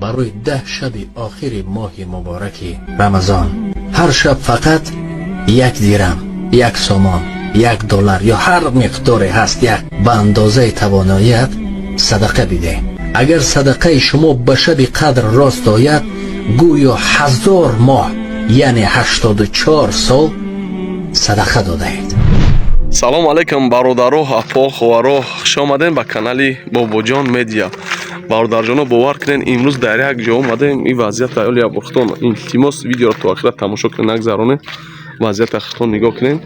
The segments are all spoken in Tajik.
Барои 10 шаби охири моҳи мубораки Рамазон ҳар шаб фақат 1 дирам, 1 сомон, 1 доллар ё ҳар миқдоре ҳаст, як ба андозаи тавоноият садақа бидеҳ. Агар садақаи шумо ба шаби қадр рост ояд, гӯё 1000 моҳ, яъне 84 сол садақа додаед. Салом алейкум, бародаро, апо, хоҳаро, хуш омадем ба канали Бобоҷон Медиа. Бародарҷоно, бовар кунед, имрӯз дар як ҷо омадем, ин вазъият аёли абурхтон. Илтимос, видеоро то охира тамошо кунед, нагзаронед. Вазъията худтон нигоҳ кунед,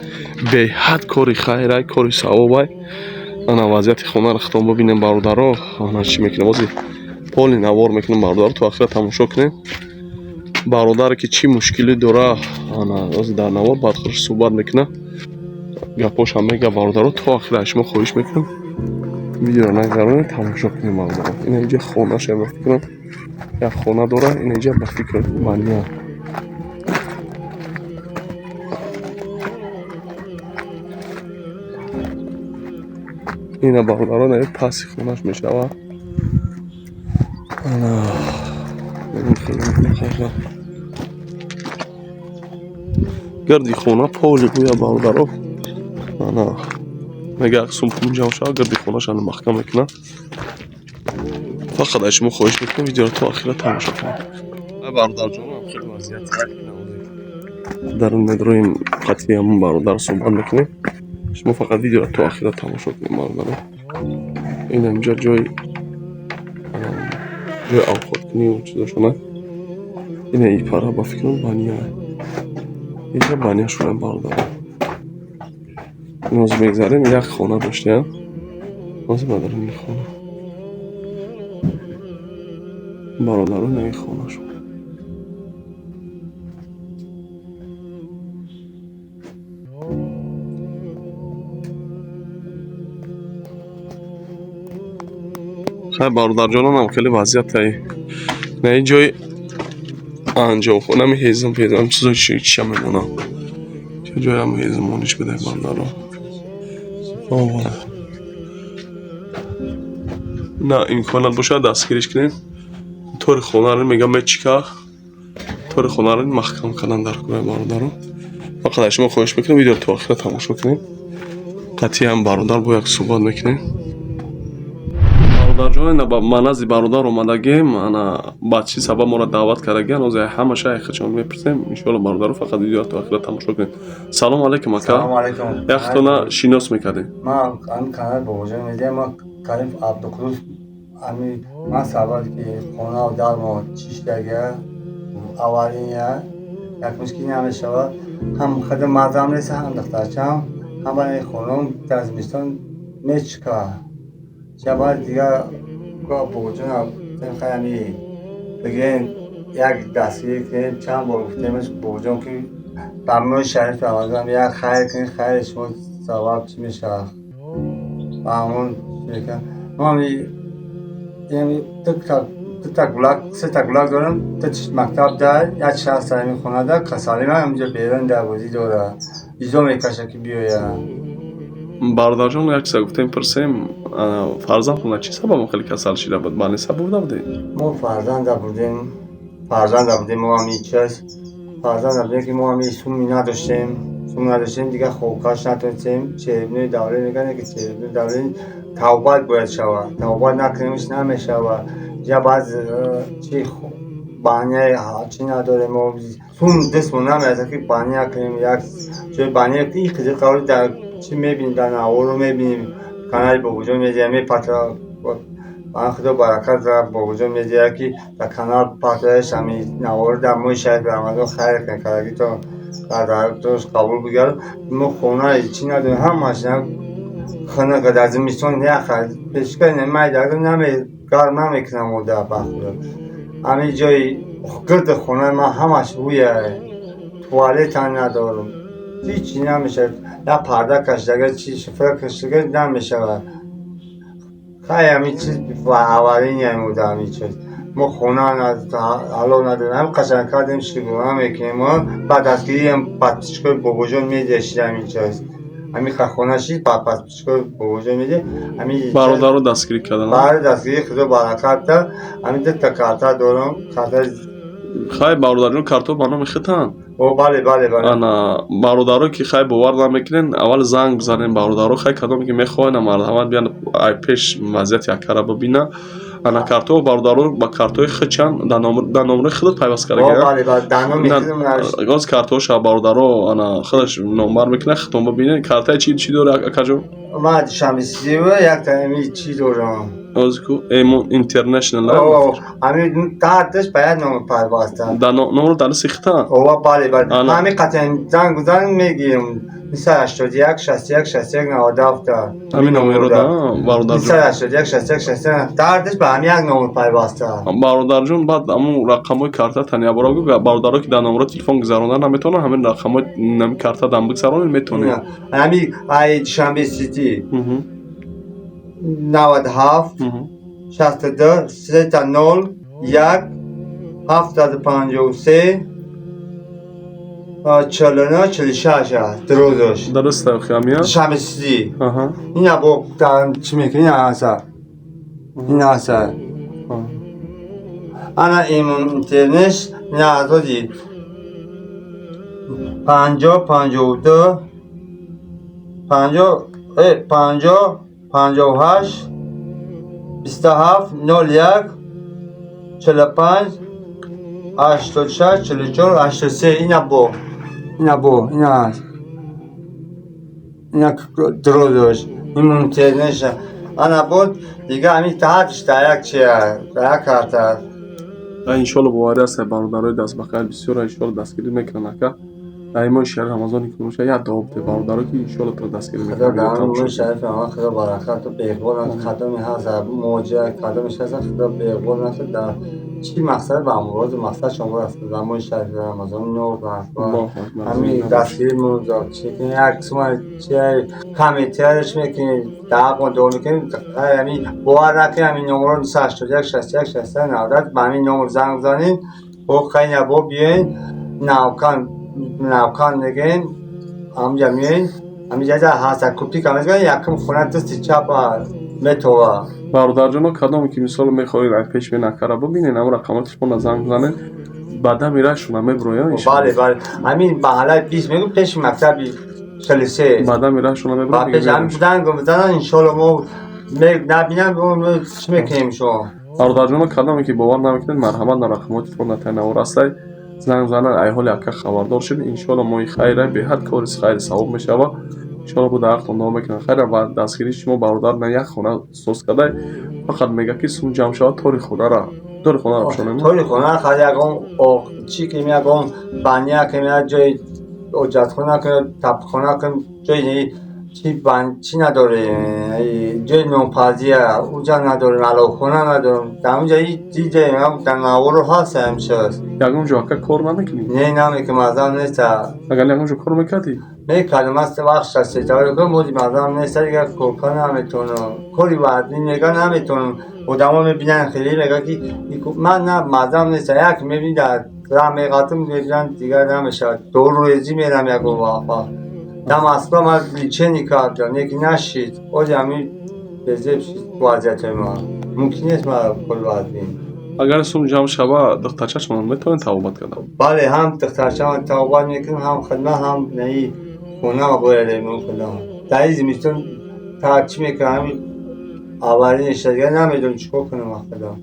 беҳад кори хайрай, кори савобай. Ана вазъияти хонаро худтон бибинем, бародаро. Ана чӣ мекунем, ҳозир поли навор мекунем, бародаро, то охира тамошо кунед. Бародаре ки чӣ мушкилӣ дора, ана ҳозир дар навор баъд худаш суҳбат мекунад, гапошам мега. Бародаро, то охира аз шумо хоҳиш мекунам, видеоро нагзаронед, тамошо кунем, бародаро. Ина инҷа хонаша, ба фикрам, як хона дора, ина инҷа, ба фикр, бания. Ина, бародаро, на паси хонаш мешавад. Ана гирди хона поли гӯя, бародаро. Ана мега, як сум пул ҷамъ шавад, гирди хонаша маҳкам мекунад. Фақат аз шумо хоҳиш мекунам, видеоро то охира тамошо кунед. Бародарҷонам, хеле вазъият дар медроим, қатъи ҳамон бародар суҳбат мекунем. Шумо фақат видеоро то охира тамошо кунед, бародаро. Ин инҷа ҷои авқоткунӣ чизошона. Ина ипара, ба фикрам, бания, инҷа бания шуда, бародаро. Ҳозир мегзарем, як хона доштем, ҳозир ба даруни хона, бародаро, ин хонашон. Хай, бародарҷононам, хеле вазъиятай. На ин ҷои анҷомхонами ҳезум пезам, чизои чиша мемонам, ча ҷоям ҳезумониш бидай, бародаро. На имконат бошад, дастгириш кунем. Тори хонаро мегам, мечика, тори хонаро маҳкам кардан дар кӯраи, бародаро. Фақат аз шумо хоҳиш мекунам, видеоро то охира тамошо кунем. Қатъиян бародар бо як суҳбат мекунем. Бародарҷон, ба назди бародар омадагем. Ана ба чӣ сабаб моро даъват кардагиан, ҳозир ҳамаша худшон мепурсем, иншоалло. Бародаро, фақат видеоро то охира тамошо кунед. Салому алейкум, ака. Яхтона шинос мекардем. Ман ҳамин канали Бобоҷон Медиа, ман Карим Абдуқудус. Ами ман сабаб ки хонау дармо чиштага аввалиня як мушкил намешавад, ҳам худи мазам нест, ҳам духтарчам, ҳам барои хонум дар зимистон мечика. Баъд дигар Бобоҷонам ами бигӯем, як дастгирӣ кунем. Чанд бор гуфтемаш, Бобоҷон, ки ба моҳи шарифи Рамазон як хайр кунед, хайри шумо савоб чӣ мешавад. Ба ҳамон мо дута гулак, сета гулак дорам, мактаб дар як шахс ҳамин хонада касалӣ, ман ҳаминҷо берун дар бозӣ дора, изо мекаша ки биёя. Бародарҷон, як чиза гуфтем, пурсем, фарзандтон чӣ сабаб хеле касал шида буд? Баниса бурда будед? Мо фарзанда будем, фарзанда будем, мо ҳами чиз фарзанда будем, ки мо ҳами суми надоштем, сум надоштем, дигар хобкаш натонистем. Черебнои давле мегӯянд, ки черебнои давле тавбат бояд шавад, тавбат накунемш намешавад. Я баъз чи баня чӣ надорем, мо сум дастмон намерасад, ки баня кунем. Як ҷои баня и қизиқ қавли дар чӣ мебинем, дар наворо мебинем, канали Бобоҷон Медиа мепатра. Ман худо баракат ра Бобоҷон Медиа, ки дар канал патраеш ҳами наворо дар моҳи шарифи Рамазон хайр кунед, кардагито дар қабул бигардад. Мо хонаи чӣ надорем, ҳамаш хунук, дар зимистон яха печка майда наме гарм намекунам. Модар, ба худо, ҳамин ҷои гирди хонаи ман ҳамаш рӯя, туалетам надорам, ҳичи намешавад. Як парда кашидага, чи шифра кашидага намешавад. Хай, ҳамин чиз аввалиния буда, ҳамин чиз мо хона ҳало надорем, ҳам қашанг кардем, шукрона мекунем. Мо ба дастгириам подписчикои Бобоҷон Медиа шида ҳамин чиз. Ҳамин хона шид, подписчико Бобоҷон меди. Ҳамин Бародаро дастгирӣ кардан. Барои дастгирӣ, Худо баракат да. Ҳамин дута карта дорам. Карта. Хай, бародарҷон, карто ба номи худтан? О, бале, бале, бале. Ана, бародаро, ки хай бовар намекунен, аввал занг бизанен. Бародаро, хай, кадоме ки мехоҳен, марҳамат, биян, ай пеш вазъияти акара бибина. Ана, картоҳо, бародаро, ба картои худчан, дар номерои худат пайваст О, кардаги? Бале, бале, дар номи худам навишт. Гоз картоша, бародаро, ана, худаш номбар мекунад, худтон бибинед. Картаи чи чи дори, акаҷон? Ман Душанбе Ситива якта ҳамин чӣ дорам. Озку Эмон Интернешнал. О, ҳамин карташ ба як номер пайваста. Дар номро дар дасти худтан? О, бале, бале. Ана. Ҳамин қатъан занг бизанем, мегирем. 981 61 61 97. Ҳамин номеро да, бародарҷон? 981 61 61 дардаш ба ҳамин як номер пайваста. Бародарҷон, баъд ҳамун рақамҳои карта танябора гӯ. Бародаро, ки дар номеро телефон гузаронда наметавонанд, ҳамин рақамҳои нами карта дам бигзаронед, метавонед. Ҳамин ай Душанбе Сити 97 62 3 0 1 753 49 46 дурӯзаш. Дуруст, ҳамия. Душанбе Сити. Ина, бо чӣ мекунӣ? Ина ҳаса, ина ҳаса. Ана, Имон Интернеш, ина, азоди 50 52 50 50 58 27 01 45 86 44 83. Ина, бо ина, бо ина ҳаст, ина дурӯзаш Имон Интернеш. Ана, бо дига ҳамин таҳтиш дар як чия, дар як карта. Иншолло, боварӣ аст, бародарои дастбақайр бисёр, иншолло, дастгирӣ мекунанд. Ака, дар моҳи шаҳри Рамазони ки боша, як дуо бите, бародаро, ки иншолло то дастгирӣ Худо дар мекунанд. моҳи шарифи Рамазон, Худо баракату беғбол кадоме ҳаст, муҳоҷира кадомеш ҳаст, Худо беғбол накард, дар чӣ мақсад ба муроду мақсадшон бирасад. Дар моҳи шарифи Рамазон нур ҳамин дастгирӣ чӣ як сума чи комментарияш мекунед, даҳ дуо мекунед. Ҳамин бовар накунед, ҳамин номерро 981 61 61 90, ба ҳамин номер занг бизанед. Бо хайна, бо биёен, навкан, навкан мегӯем, ҳамҷа меоен, ҳаминҷа ҳаста, купика мезанед, якум хона дасти чапа метова. Бародарҷоно, кадоме ки мисол мехоҳед ай пеш бинакара бибинед, ҳамн рақамҳои телефонро занг бизанед, ба дами рашона меброян. Бале, бале, ҳамин маҳаллаи 20 мегӯм, пеши мактаби 43. Ба дами рашона меброян, занг бизананд, иншолло, мо набинам, чӣ мекунем шумо. Бародарҷоно, кадоме ки бовар намекунед, марҳамат, на рақамҳои телефон дар таи растай, занг зананд, ай ҳоли ака хабардор шуд. Иншолло, моҳи хайра, беҳад кори хайри савоб мешавад. Иншолло, бо дар ҳақтон дуо мекунанд. Хайра, ба дастгирии шумо бародар на як хона соз кардай, фақат мега, ки сум ҷамъ шавад, тори хонаро пӯшонем. Тори хона хад ягон чӣ кунем, ягон баня кунем, як ҷои ҳоҷатхона кунем, табхона кунем, ҷои чӣ чӣ надорем, ҷои нонпазия уҷа надорем, аловхона надорем. Дар онҷа дидаем, дар наворо ҳаст ҳамин чиз. Ягон ҷо, ака, кор намекунӣ? Не, намекунам, мазам нест. Агар ягон ҷо кор мекардӣ? Мекардам, аз вақт шастетаи моди мазам нест, дигар корка наметавонам. Кори вазнин мега наметавонам. Одамо мебинанд, хеле мега, ки ман на мазам нест. Як мебини, дар раҳ меғалтам, мебинанд, дигар намешавад. Дорурезӣ мерам ягон вақт. Дар Москва ман лечение кардам, лекин нашид. Ози ҳамин безеб шид вазъиятҳои ман. Мумкин нест ман кори вазнин. Агар сум ҷамъ шава, духтарчашонро метавонед табобат кардан? Бале, ҳам духтарчаам табобат мекунам, ҳам хидмат, ҳам наи хона бояд худам. Дар ин зимистон та чӣ мекунам, ҳамин аввалин дигар намедонам чӣ кор кунам. Худам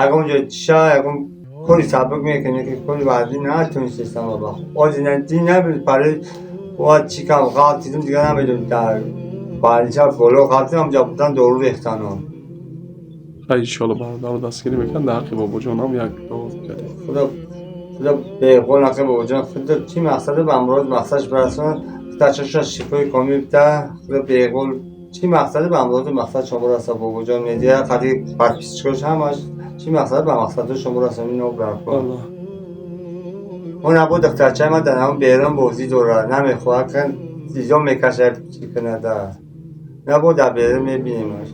ягон ҷо чиша, ягон кори сабук мекунем, ки кори вазнин натонистестам. Ози набид пари бояд чӣ кам ғалтидим, дигар намедонам, дар балича боло ғалтидам, ҳамҷа будан дору рехтанам. Хай, иншолло, бародаро дастгирӣ мекунанд. Дар ҳаққи бобоҷонам як дуо кардем. Худо, Худо беғол накунад, бобоҷон, Худо чӣ мақсаде ба мурод мақсадаш барасонад, духтарчаша шифои комил бида. Худо беғол чӣ мақсаде ба муроду мақсадшон бараса. Бобоҷон медиа қади подписчикош ҳамаш чӣ мақсаде ба мақсадҳошон бараса, ино барко. Аллоҳ. Он або духтарчаи ман дар ҳамон берун бозӣ дорад, намехоҳад, изо мекашад, чӣ кунада, набо дар берун мебинемаш.